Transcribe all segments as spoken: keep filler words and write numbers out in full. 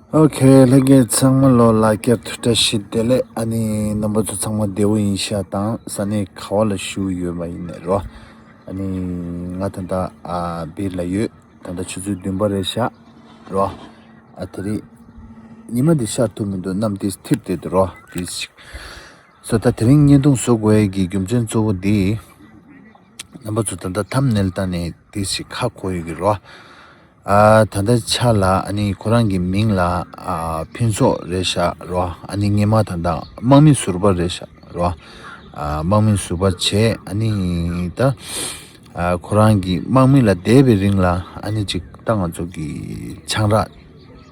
ཨོ་ཁེ། ལྷན་རྒྱས་ཚང་མ་ལོ་ལ་བསྐྱར་དུ་བཀྲ་ཤིས་བདེ་ལེགས། ཨ་ནི་རྣམ་པ་ཚོ་ཚང་མ་བདེ་བོ་ཡིན་ཤག་དང་། ས་གནས་ག་བ་ལ་བཞུགས་ཡོད་པ་ཡིན་ནའི་རོ། ཨ་ནི་ང་ད་ལྟ་ཨ་སྦིར་ལ་ཡོད། ད་ལྟ་ཆུ་ཚོད་བདུན་པ་རེད་ཤག་རོ། ཨ་དེ་རིང་ཉི་མ་འདི་ཤར་ཐུབ་མི་འདུག། གནམ་འདི་འཐིབས་བསྡད་འདུག་རོ། དེ་ཞིག་སོ། ད་དེ་རིང་བརྙན་ཐུང་བཟོ་དགོས་ཡས་ཀྱི་རྒྱུ་མཚན་གཙོ་བོ་འདི། རྣམ་པ་ཚོ་ད་ལྟ་ཐམ་ནེལ་ལྟ་ནས་དེ་ཞིག་ཧ་གོ་ཡོད་ཀྱི་རོ། ཨ་ད་ལྟ་ཆ་ལ་ཨ་ནི་ཁོ་རང་གི་མིང་ལ་ཨ་ཕུན་ཚོགས་རེད་ཤག་རོ། ཨ་ནི་སྔོན་མ་ད་ལྟ་དམག་མི་ཟུར་པ་རེད་ཤག་རོ། ཨ་དམག་མི་ཟུར་པ་བྱས། ཨ་ནི་ད་ཨ་ཁོ་རང་གི་དམག་མི་ལ་བསྡད་པའི་རིང་ལ་ཨ་ནི་ཅིག་ད་ང་ཚོ་གི་ཆང་རག་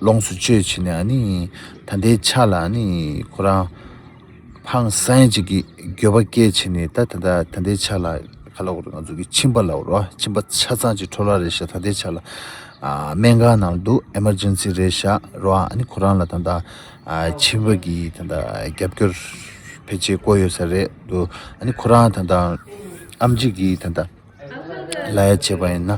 ལོངས་སུ་སྤྱོད་བྱས་ནས། ཨ་ནི་ད་ལྟའི་ཆ་ལ་ཨ་ནི་ཁོ་རང་ཕངས་སེམས་ཅིག་གི་འགྱོད་པ་སྐྱེས་བྱས་ནས། ད་ད་ད་ད་ལྟའི་ཆ་ལ་ག་ལ་འོ་རེད། ང་ཚོ་གི་མཆིན་པ་ལ་འོ་རོ། མཆིན་པ་ཆ་ཚང་ཅིག་འཕྲོ་བརླག་རེད་ཤག། ད་ལྟའི་ཆ་ལ་ཨ་སྨན་ཁང་ནང་འདུག། ཨེ་མར་ཇེན་སི་རེད་ཤག་རོ། ཨ་ནི་ཁོ་རང་ལ་ད་ལྟ་ཨ་མཆིན་པ་གི་ད་ལྟ་རྒྱབ་སྐྱོར་ཕལ་ཆེར་དགོས་ཡོད་ས་རེད་འདུག། ཨ་ནི་ཁོ་རང་ད་ལྟ་ཨེམ་ཆི་གི་ད་ལྟ་ལབ་ཡ་བྱས་པ་ཡིན་ན།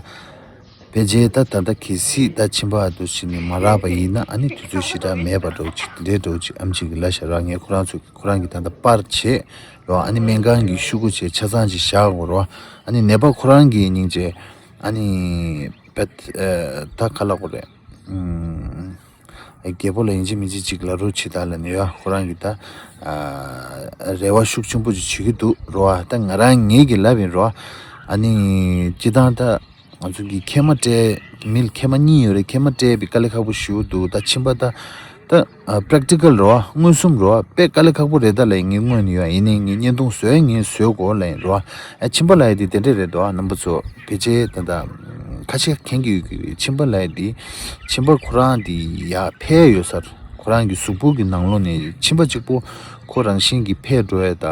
ཕལ་ཆེར་ད་ད་ལྟ་གལ་སྲིད་ད་མཆིན་པ་འདུག་བྱས་ནས་མ་རག་པ་ཡིན་ན། ཨ་ནི་དུས་ཚོད་ཞེ་དྲག་མེད་པ་འདྲ་བོ་ཅིག་དེ་འདྲའི་འདྲ་བོ་ཅིག་ཨེམ་ཆི་གི་ལབ་ཤག་རོ། ངས་ཁོ་རང་ཚོ་ཁོ་རང་གི་ད་ལྟ་པར་བྱས་རོ། ཨ་ནི་སྨན་ཁང་གི་ཤོག་གུ་བྱས་ཆ་ཚང་ཅིག་བཞག་དགོས་རོ། ཨ་ནི་ནད་པ་ཁོ་རང་གི་སྙིང་རྗེ། ཨ་ནི་བེད་ཨ་ད་ག་ལབ་དགོས་རེད། ཨུམ། རྒད་པོ་ལ་ཡིན་གཅིག་མིན་གཅིག་ཅིག་ལབ་རོགས་བྱེད་དང་ལབ་ནས་ཡ། ཁོ་རང་གིས་ད་ཨ་རེ་བ་ཤུགས་ཆེན་པོ་ཅིག་བྱེད་ཀྱི་འདུག་རོ། ད་ང་རང་ངེད་ཀྱིས་ལབ་ཡིན་རོ། ཨ་ནི་སྤྱིར་བཏང་ད་ང་ཚོ་གི་མཁལ་མ་སྤྲད། མི་ལ་མཁལ་མ་གཉིས་ཡོད་རེད། མཁལ་མ་སྤྲད་པའི་དཀའ་ལས་ཁག་པོ་ཞེ་པོ་འདུག། ད་མཆིན་པ་ད་ད་ཨ་པྲེག་ཊི་ཀལ་རོ། མངོན་སུམ་རོ། དཔེ་དཀའ་ལས་ཁག་པོ་རེད། ད་ལབ་ངས་སྔོན་ནས་ཡོད། ཡིན་ནའི་ངས་བརྙན་ཐུང་བཟོས། ངས་བཟོས་གོ་ལབ་ཡིན་རོ། ཨ་མཆིན་པ་ལབ་ཡ་དེ་དེ་འདྲས་རེད་འདུག། ཨ་རྣམ་པ་ཚོ་ཕལ་ཆེར་ད་ད་ཁ་ཤས་མཁྱེན་གྱི་ཡོད་ཀྱི་རེད། མཆིན་པ་ལབ་ཡ་དེ། མཆིན་པ་ཁོ་རང་དེ་ཡར་འཕེལ་ཡོད་ས་རེད། ཁོ་རང་གི་གཟུགས་པོ་གི་ནང་ལོགས་ནས་མཆིན་པ་གཅིག་པོ་ཁོ་རང་བཞིན་གྱིས་འཕེལ་འགྲོ་ཡ། ད་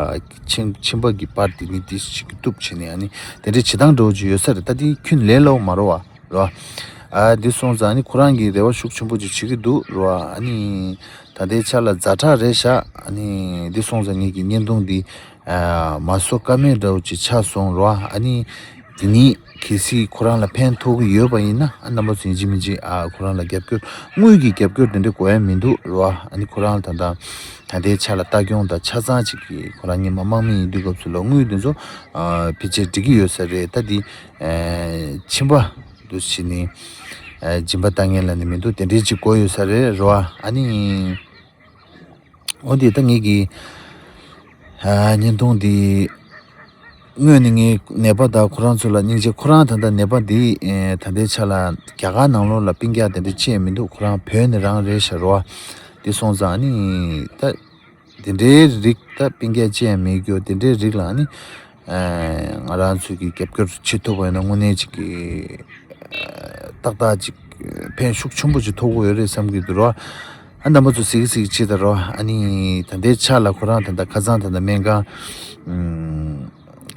མཆིན་མཆིན་པ་གི་པར་དེ་ནི་དེ་ཞིག་གི་གཏུབ་བྱས་ནས། ཨ་ནི་དེ་འདྲའི་བྱེད་སྟངས་འདྲ་བོ་ཅིག་ཡོད་ས་རེད། ད་དེ་ཁྱོན་ལས་སླ་བོ་མ་རེད་བ། རོ། ཨ་འདི་སོང་ཙང་ཨ་ནི་ཁོ་རང་གིས་རེ་བ་ཤུགས་ཆེན་པོ་ཅིག་བྱེད་ཀྱི་འདུག་རོ། ཨ་ནི་ད་ལྟའི་ཆ་ལ་ཛ་དྲག་རེད་ཤག། ཨ་ནི་འདི་སོང་ཙང་ངེད་ཀྱི་བརྙན་ཐུང་འདི་ཨ་མ་བཟོ་ཀ་མེད་འདྲ་བོ་ཅིག་ཆགས་སོང་རོ། ཨ་ནི་དེ་ནི་གལ་སྲིད་ཁོ་རང་ལ་ཕན་ཐོགས་ཀྱི་ཡོད་པ་ཡིན་ན། ཨ་རྣམ་པ་ཚོ་ཡིན་གཅིག་མིན་གཅིག་ཨ་ཁོ་རང་ལ་རྒྱབ་སྐྱོར། དངུལ་གྱི་རྒྱབ་སྐྱོར་དེ་འདྲ་དགོས་ཡ་མི་འདུག་རོ། ཨ་ནི་ཁོ་རང་ལ་ད་ལྟ་ད་ལྟའི་ཆ་ལ་ལྟ་སྐྱོང་དང་ཆ་ཚང་ཅིག་གིས། ཁོ་རང་སྔོན་མ་དམག་མི་ཡིན་དུས་སྐབས་སུ་ལ་དངུལ་དེ་ཚོ་ཨ་ཕལ་ཆེར་འགྲིག་གི་ཡོད་ས་རེད། ད་འདི་ཨེ་མཆིན་པ་འདུག་བྱས་ནས་ཨེ་སྦྱིན་པ་བཏང་མཁན་ལབ་ནས་མི་འདུག། དེ་འདྲའི་ཅིག་དགོས་ཡོད་ས་རེད་རོ། ཨ་ནི་འོ་དེ་ད་ངེད་ཀྱི་ཨ་བརྙན་ཐུང་འདི་དངོས་ནས་ངའི་ནད་པ་དང་ཁོ་རང་ཚོ་ལ་སྙིང་རྗེ། ཁོ་རང་ད་ལྟ་ནད་པ་འདི་ཨེ་ད་ལྟའི་ཆ་ལ་རྒྱ་གར་ནང་ལོགས་ལ་སྤུན་ཀྱག་དེ་འདྲ་ཅི་ཡང་མི་འདུག། ཁོ་རང་བོད་ནས་རང་རེད་ཤག་རོ། དེ་སོང་ཙང་ཨ་ནི་ད། དེ་འདྲའི་རིགས་ད་སྤུན་ཀྱག་ཅི་ཡང་མེད་རྒྱུ། དེ་འདྲའི་རིགས་ལ་ནི་ཨ་ང་རང་ཚོས་ཀྱི་རྒྱབ་སྐྱོར་བྱེད་ཐུབ་པ་ཡིན་ན་དངོས་གནས་ཅིག་གི་ཨ་ཏག་ཏག་ཅིག་ཕན་ཤུགས་ཆེན་པོ་ཅིག་ཐོགས་ཀྱི་ཡོད་རེད་བསམ་གྱི་འདུག་རོ། ཨ་རྣམ་པ་ཚོ་གཟིགས་གཟིགས་བྱེད་དང་རོ། ཨ་ནི་ད་ལྟའི་ཆ་ལ་ཁོ་རང་ད་ལྟ་ཁ་སང་ད་ལྟ་སྨན་ཁང་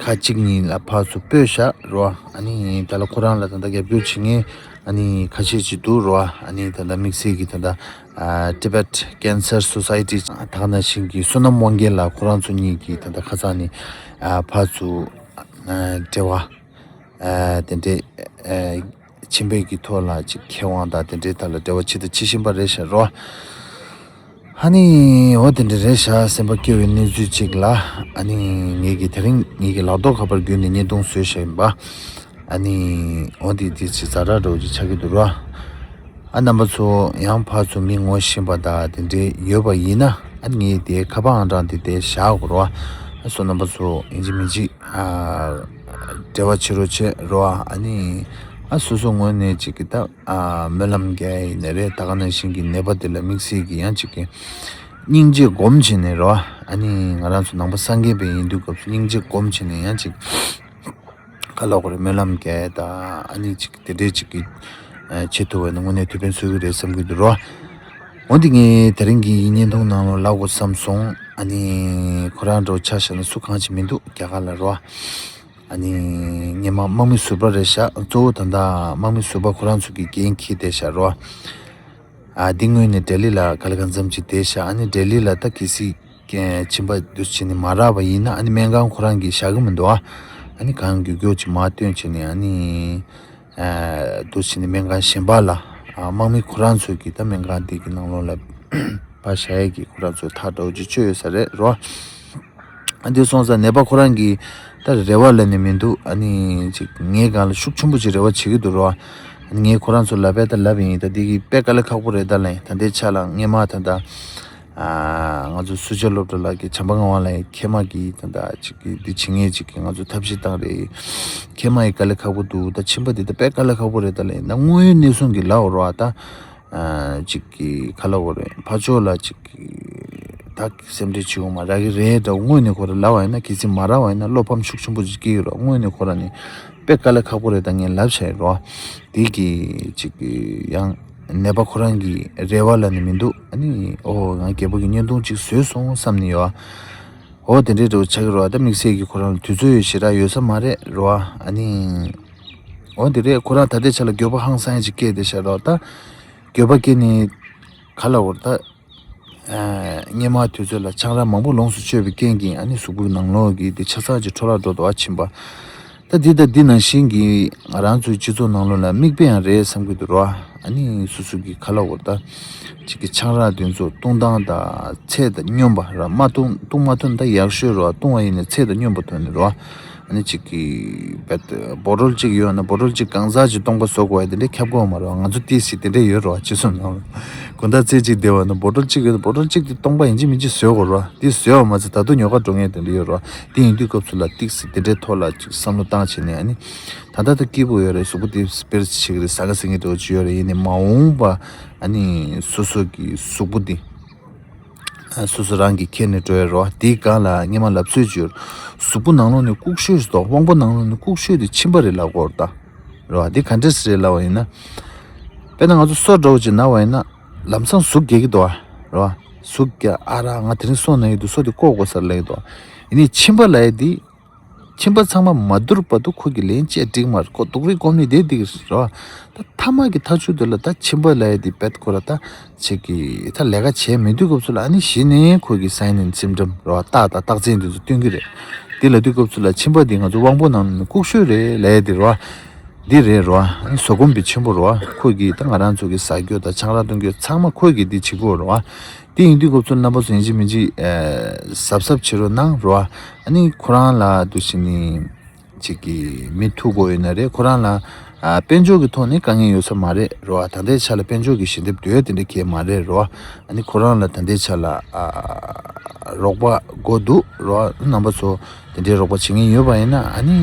ཨ་ཁག་གཅིག་གཉིས་ལ་ཕར་ཚུར་སྤོས་བཞག་རོ། ཨ་ནི་ད་ལ་ཁོ་རང་ལ་ད་ལྟ་རྒྱབ་སྐྱོར་བྱེད་མཁན་ཨ་ནི་ཁ་ཤས་ཅིག་འདུག་རོ། ཨ་ནི་ད་ལྟ་དམིགས་བསལ་གྱི་ད་ལྟ་ཨ་Tibet Cancer Society ད་ག་ནང་བཞིན་གྱི་བསོད་ནམས་དབང་རྒྱལ་ལགས། ཁོ་རང་ཚོ་གཉིས་ཀྱིས་ད་ལྟ་ཁ་སང་ནས་ཨ་ཕར་ཚུར་ཨ་འབྲེལ་བ་ཨ་དེ་འདྲའི་ཨ་མཆིན་པའི་གི་ཐོག་ལ་ཅིག་མཁས་དབང་དང་དེ་འདྲའི་ཐད་ལ་འབྲེལ་བ་བྱེད་དང་བྱེད་བཞིན་པ་རེད་ཤག་རོ། ཨ་ནི་འོ་དེ་འདྲ་རེད་ཤག། སེམས་པ་སྐྱོ་བའི་གནས་ཚུལ་ཅིག་ལ། ཨ་ནི་ངེད་ཀྱིས་དེ་རིང་ངེད་ཀྱི་ལག་ཐོགས་ཁ་པར་བརྒྱུད་ནས་བརྙན་ཐུང་བཟོས་བཞག་ཡིན་པ། ཨ་ནི་འོ་དེ་དེ་ཅིག་ཛ་དྲག་འདྲ་བོ་ཅིག་ཆགས་ཀྱི་འདུག་རོ། ཨ་རྣམ་པ་ཚོ་ཡང་ཕར་ཚུར་མི་ངོ་ཤེས་པ་དང་དེ་འདྲའི་ཡོད་པ་ཡིན་ན། ཨ་ནི་ངས་དེ་ཁ་པར་ཨང་གྲངས་དེ་དེ་བཞག་དགོས་རོ། ཨ་སོ་རྣམ་པ་ཚོ་ཡིན་གཅིག་མིན་གཅིག་ཨ་འབྲེལ་བ་བྱེད་རོགས་བྱེད་རོ། ཨ་ནི་ཨ་སོ་སོ་ངོས་ནས་ཅིག་གི་ད་ཨ་སྨོན་ལམ་རྒྱག་ཡིན་ནི་རེད། ད་ག་ནང་བཞིན་གྱི་ནད་པ་དེ་ལ་དམིགས་བསལ་གྱི་ཡང་ཅིག་གི་སྙིང་རྗེ་སྒོམ་བྱས་ནས་རོ། ཨ་ནི་ང་རང་ཚོ་ནང་པ་སངས་རྒྱས་པ་ཡིན་དུས་སྐབས་སུ་སྙིང་རྗེ་སྒོམ་བྱས་ནས་ཡང་ཅིག་ག་ལབ་དགོས་རེད། སྨོན་ལམ་རྒྱག་ཡ་དང་ཨ་ནི་ཅིག་དེ་འདྲའི་ཅིག་གི་ཨ་བྱེད་ཐུབ་པ་ཡིན་ན་དངོས་གནས་ཐུགས་ཕན་གསོས་ཀྱི་རེད་བསམ་གྱི་འདུག་རོ། འོན་ཏེ་ངས་དེ་རིང་གི་བརྙན་ཐུང་ནང་ལ་ལབ་དགོས་བསམ་སོང་། ཨ་ནི་ཁོ་རང་འདྲ་བོ་ཆ་བཞག་ན་སུ་གང་ཅིག་མི་འདུག་རྒྱ་གར་ལ་རོ། ཨ་ནི་སྔོན་མ་དམག་མི་ཟུར་པ་རེད་ཤག། གཙོ་བོ་ད་ལྟ་དམག་མི་ཟུར་པ་ཁོ་རང་ཚོ་གི་འགན་འཁྱེར་བསྡད་ཤག་རོ། ཨ་འདི་སྔོན་ནས་ལྡི་ལི་ལ་ག་ལེ་གང་འཚམ་ཅིག་བསྡད་ཤག། ཨ་ནི་ལྡི་ལི་ལ་ད་གལ་སྲིད་ཀྱི་མཆིན་པ་འདུ་བྱས་ནས་མ་རག་པ་ཡིན་ན། ཨ་ནི་སྨན་ཁང་ཁོ་རང་གིས་བཞག་གི་མི་འདུག། ཨ་ཨ་ནི་གང་མགྱོགས་མགྱོགས་ཅིག་མར་བཏོན་བྱས་ནས། ཨ་ནི་ཨ་འདུ་བྱས་ནས་སྨན་ཁང་གཞན་པ་ལ་ དམག་མི་ཁོ་རང་ཚོས་ཀྱི་ད་སྨན་ཁང་དེ་གི་ནང་ལོགས་ལ་ཕར་བཞག་ཡས་ཀྱི་ཁོ་རང་ཚོས་ཐག་འདྲ་བོ་ཅིག་གཅོད་ཡོད་ས་རེད་རོ། ཨ་འདི་སོང་ཙང་ནད་པ་ཁོ་རང་གི་ད་རེ་བ་ལབ་ནས་མི་འདུག་ཨ་ནི་ཅིག་ངའི་སྒང་ལ་ཤུགས་ཆེན་པོ་ཅིག་རེ་བ་བྱེད་ཀྱི་འདུག་རོ། ཨ་ནི་ངས་ཁོ་རང་ཚོ་ལབ་པས་ད་ལབ་ཡིན། ད་འདི་གི་དཔེ་དཀའ་ལས་ཁག་པོ་རེད། ད་ལན་ད་ལྟའི་ཆ་ལ་སྔས་མ་ད་ད་ང་ཚོ་སུ་ཇོ་སློབ་གྲྭ་ལགས་ཀྱི་བྱམས་པ་ངག་དབང་ལགས་ཀྱི་མཁལ་མ་གི་ད་ད་ཅིག་གི་འདི་བྱེད་མཁན་ཅིག་གི་ང་ཚོ་ཐབས་ཤེས་བཏང་རེད། མཁལ་མ་ཡི་དཀའ་ལས་ཁག་པོ་འདུག་ད་མཆིན་པ་འདི་ད་དཔེ་དཀའ་ལས་ཁག་པོ་རེད། ད་ལན་ད་དངོས་ཡོད་གནས་ཚུལ་གྱི་ལབ་རོ། ད་ཅིག་གི་ཁ་ལ་འོ་རེད། ཕར་ཕྱོགས་ལ་ཅིག་གི་ད་སེམས་ཁྲལ་བྱེད་འོ་མ་རག་གི་རེད་འདྲ་བོ་དངོས་གནས་ཁོ་རང་ལབ་པ་ཡིན་ན། གལ་སྲིད་མ་རག་པ་ཡིན་ན་བློ་ཕམ་ཤུགས་ཆེན་པོ་ཅིག་སྐྱེ་གི་རོ། དངོས་གནས་ཁོ་རང་ནི་དཔེ་དཀའ་ལས་ཁག་པོ་རེད། ད་ངས་ལབ་བྱས་རོ། དེ་གི་ཅིག་གི་ཡང་ནད་པ་ཁོ་རང་གི་རེ་བ་ལབ་ནི་མི་འདུག་ཨ་ནི་ཨོ་ང་རྒྱལ་པོ་གི་བརྙན་ཐུང་ཅིག་བཟོས་སོང་བསམ་ནི་ཡོད། ཨོ་དེ་འདྲའི་འདྲ་བོ་ཆགས་ཀྱི་རོ། ད་དམིགས་བསལ་གྱི་ཁོ་རང་ལ་དུས་ཚོད་ཡོད་ཞེ་དྲག་ཡོད་ས་མ་རེད་རོ། ཨ་ནི་ཨོ་དེ་རེད། ཁོ་རང་ད་ལྟའི་ཆ་ལ་འགྱོད་པ་ཧང་སང་ཡ་ཅིག་སྐྱེས་བསྡད་ཤག་རོ། ད་འགྱོད་པ་སྐྱེས་ནི་ག་ལ་འོར་ད། སྔས་མ་དུས་ཚོད་ལ་ཆང་རག་མང་པོ་ལོངས་སུ་སྤྱོད་པའི་རྐྱེན་གྱིས་ཨ་ནི་གཟུགས་པོའི་ནང་ལོགས་ཀྱི་དེ་ཆ་ཚང་ཅིག་འཕྲོ་བརླག་འགྲོ་འདུག་ཨ་མཆིན་པ། ད་འདི་ད་འདི་ནང་བཞིན་གྱི་ང་རང་ཚོའི་སྤྱི་ཚོགས་ནང་ལོགས་ལ་མིག་དཔེ་ཡང་རེད་བསམ་གྱི་འདུག་རོ། ཨ་ནི་སོ་སོ་གི་ཁ་ལ་འོར་ད་ཅིག་གི་ཆང་རག་དེ་ཚོ་བཏུང་སྟངས་དང་ཚད་དང་སྙོམས་པ་ར། མ་བཏུང་བཏུང་མ་ཐུབ་ན་ད་ཡག་ཤོས་རོ། བཏུང་བ་ཡིན་ན་ཚད་དང་སྙོམས་པ་ཐོག་ནས་རོ། ཨ་ནི་གཅིག་གི་བད་བོ་ཊོལ་གཅིག་ཡོད་ན་བོ་ཊོལ་གཅིག་གང་ཟག་གཅིག་སྟོང་པ་བཟོ་དགོས་ཡ་དེ་འདྲའི་ཁྱབ་དགོས་མ་རེད་བ། ང་ཚོ་ཏིས་སི་དེ་འདྲས་ཡོད་རེད་བ། ཅི་སོང་ན་དགོང་དག་ཚེ་གཅིག་བསྡད་པ་ན་བོ་ཊོལ་གཅིག་ཡོད་ན་བོ་ཊོལ་གཅིག་དེ་སྟོང་པ་ཡིན་གཅིག་མིན་གཅིག་བཟོ་དགོས་རེད་བ། དེ་བཟོས་པ་མ་ཚད་ད་དུང་ཉོ་ག་འགྲོ་མཁན་དེ་འདྲ་ཡོད་རེད་བ། དེ་ཡིན་དུས་སྐབས་སུ་ལ་ཏིས་སི་དེ་འདྲའི་ཐོག་ལ་ཅིག་བསམ་བློ་བཏང་བྱས་ནས། ཨ་ནི་ད་ལྟ་ད་སྐྱིད་པོ་ཡོད་རེད། གཟུགས་པོ་དེ་སྤེལ་བྱེད་ཀྱི་རེད། ཟ་ག་ཟ་གི་འགྲོ་གི་ཡོད་རེད། ཡིན་ནའི་མ་འོངས་པ་ཨ་ནི་སོ་སོ་གི་གཟུགས་པོ་དེ། སོ་སོ་རང་གི་ཁྱེར་ནས་འགྲོ་ཡ་རོ། དེའི་སྒང་ལ་སྔས་མ་ལབ་ཚོད་ཅིག་ཡོད། གཟུགས་པོ་ནང་ལོགས་ནས་ལྐུགས་ཤོས་ཤིག་དང་དབང་པོ་ནང་ལོགས་ནས་ལྐུགས་ཤོས་དེ་མཆིན་པ་རེད་ལབ་ཀྱི་ཡོད་རེད་ད། རོ། དེ་ག་འདྲས་རེད་ལབ་པ་ཡིན་ན། དཔེར་ན་ང་ཚོ་སོ་འདྲ་བོ་ཅིག་ན་བ་ཡིན་ན། ལམ་སང་ཟུག་རྒྱག་གི་འདུག་ཨ། རོ། ཟུག་རྒྱག་ཨ་ར་ང་དེ་རིང་སོ་ན་ཡི་འདུག་སོ་དེ་བཀོག་དགོས་ས་རེད་ལབ་ཀྱི་འདུག་ཡིན་ནའི་མཆིན་པ་ལབ་ཡ་དེ། མཆིན་པ་ཚང་མ་མ་བསྡུར་བར་དུ་ཁོ་གི་ལན་བཅད་འགྲིག་མ་རེད། ཁོ་སྡུག་རུས་སྒོམ་ནི་དེ་འགྲིག་རེད་བ། ད་མཐའ་མ་གི་མཐའ་མཇུག་དེ་ལ་ད་མཆིན་པ་ལབ་ཡ་དེ་བད་ཁོ་ར་ད་ཅིག་གི་ད་ལས་ཀ་བྱས་མེད་དུས་སྐབས་སུ་ལ་ཨ་ནི་གཞི་ནས་ཁོ་གི་སའིན་ཨེན་སིམ་ཊམ་རེད་བ། རྟགས་དང་རྟགས་མཚན་དེ་ཚོ་སྟོན་གི་རེད། དེ་ལབ་དུས་སྐབས་སུ་ལ་མཆིན་པ་དེ་ང་ཚོ་དབང་པོ་ནང་ནས་ལྐུགས་ཤོས་རེད་ལབ་ཡ་དེ་རེད་བ། འདི་རེད་རོ། ཨ་ནི་བཟོད་སྒོམ་པ་ཆེན་པོ་རོ། ཁོ་གིས་ད་ང་རང་ཚོ་གི་ཟ་རྒྱུ་དང་ཆང་རག་འཐུང་རྒྱུ་ཚང་མ་ཁོ་གིས་འདི་བྱེད་ཀྱི་ཡོད་རོ། དེ་ཡིན་དུས་སྐབས་སུ་རྣམ་པ་ཚོ་ཡིན་གཅིག་མིན་གཅིག་གཟབ་གཟབ་བྱེད་རོགས་གནང་རོ། ཨ་ནི་ཁོ་རང་ལ་འདུག་བྱས་ནི་ཅིག་གི་མི་ཐུག་དགོས་ཡོད་ན་རེད། ཁོ་རང་ལ་ཨ་དཔལ་འབྱོར་གྱི་ཐོག་ནས་དཀའ་ངལ་ཡོད་ས་མ་རེད་རོ། ད་ལྟའི་ཆ་ལ་དཔལ་འབྱོར་གྱི་ཞལ་འདེབས་འདོད་དེ་འདྲ་གང་ཡང་མ་རེད་རོ། ཨ་ནི་ཁོ་རང་ལ་ད་ལྟའི་ཆ་ལ་ཨ་རོགས་པ་དགོས་འདུག་རོ། རྣམ་པ་ཚོ་དེ་འདྲའི་རོགས་པ་བྱེད་མཁན་ཡོད་པ་ཡིན་ན་ཨ་ནི་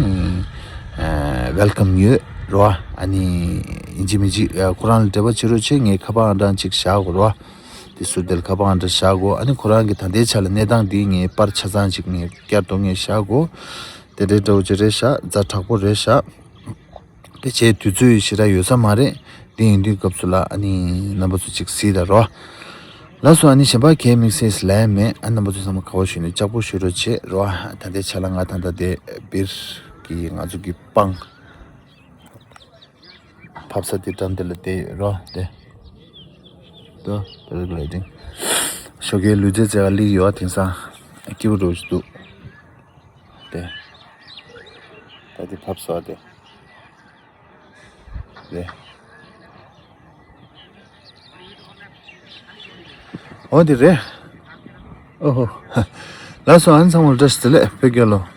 ཨ་ཝེལ་ཀམ་ཡོད་རོ། ཨ་ནི་ཡིན་གཅིག་མིན་གཅིག་ཨ་ཁོ་རང་ལ་འབྲེལ་བ་བྱེད་རོགས་བྱེད། ངས་ཁ་པར་ཨང་གྲངས་གཅིག་བཞག་གོ་རོ། དེ་སུ་དེར་ཁ་པར་ཨང་གྲངས་བཞག་གོ། ཨ་ནི་ཁོ་རང་གི་ད་ལྟའི་ཆ་ལ་གནས་སྟངས་འདི་ངས་པར་ཆ་ཚང་གཅིག་ངས་བསྐྱར་དུ་ངས་བཞག་གོ། དེ་འདྲའི་འདྲ་བོ་ཅིག་རེད་ཤག་རྫ་དྲག་པོ་རེད་ཤག་དེ་བྱས་དུས་ཚོད་ཞེ་དྲག་ཡོད་ས་མ་རེད། དེ་ཡིན་དུས་སྐབས་སུ་ལ་ཨ་ནི་རྣམ་པ་ཚོ་ཅིག་གཟིགས་དང་རོ། ལགས་སོ། ཨ་ནི་གཞན་པ་གའི་དམིགས་བསལ་ལབ་ཡ་མེད། ཨ་རྣམ་པ་ཚོ་ཚང་མ་དགའ་བ་ཞུ་ནས་ལྕགས་པོ་ཞུ་རོགས་བྱེད་རོ། ད་ལྟའི་ཆ་ལ་ང་ད་ལྟ་དེ་སྦིར་གི་ང་ཚོ་གི་སྤང་ཕབ་ས་དེ་འགྲམ་དེ་ལ་བསྡད་ཡོད་རོ། དེ་དོ་དེ་རིགས་ལ་ཏིང་ཞོགས་ཀའི་ལུས་རྩལ་རྩེ་ག་སླེབས་ཡོད། དེང་སང་སྐྱིད་པོ་འདྲ་བོ་ཞིག་འདུག་དེ། ད་དེ་ཕབ་སོང་དེ། དེ། འོ་དེ་རེད། ཨོ་ཧོ། ལགས་སོ། ཨ་ནི་ཚང་མ་ལ་བཀྲ་ཤིས་བདེ་ལེགས། བོད་རྒྱལ་ལོ།